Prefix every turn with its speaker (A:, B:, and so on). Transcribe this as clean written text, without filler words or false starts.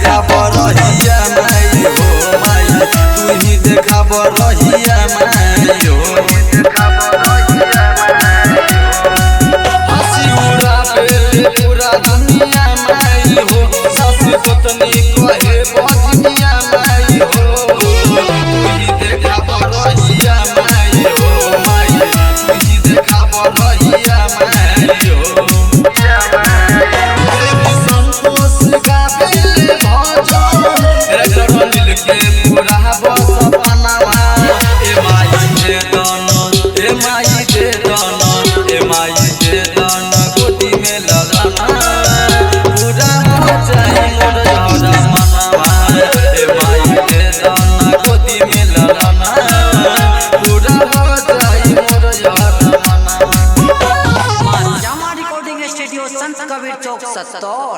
A: देखा बरहिया माई हो माई, तू ही देखा बरहिया माई हो। हंसी उड़ावेले पूरा दुनिया माई हो, सासु गोतनी कहे बजनिया माई हो। तू ही देखा बरहिया माई हो माई, तू ही देखा बरहिया माई हो। संतोष गावेले भजन, राइटर अनिल के पूरा बसपनावा। ए माई दे दन, ए माई दे दन, ए माई दे दन गोदी में ललना, पूरा हो जाई मोर अरमानवा। ए माई दे दन गोदी में ललना, पूरा हो जाई मोर अरमानवा।
B: जामा रिकॉर्डिंग स्टूडियो, संत कबीर चौक, सत्तौर।